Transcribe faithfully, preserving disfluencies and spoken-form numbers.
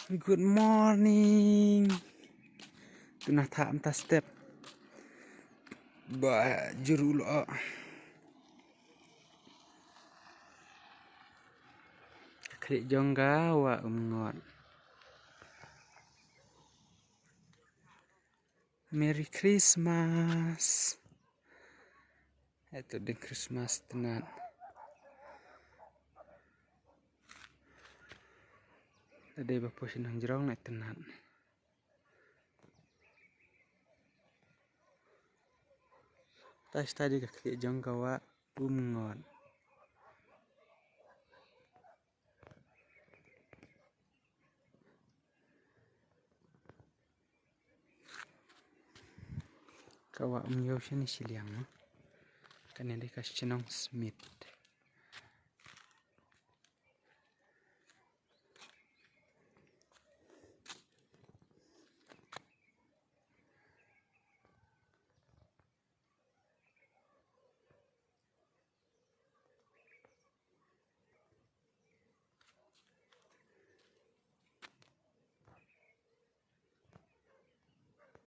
Good morning. Tuna tha am ta step. Ba juru lo. Khlieh jong ka Wah Umngot. Merry Christmas. Eto ding Christmas tynat. Tade ba push nang jrong na tynat. Ta sta di ka khlieh jong ka Wah Umngot. Ka Wah Umïew shane shiliang no. Kane dei ka shnong Smit.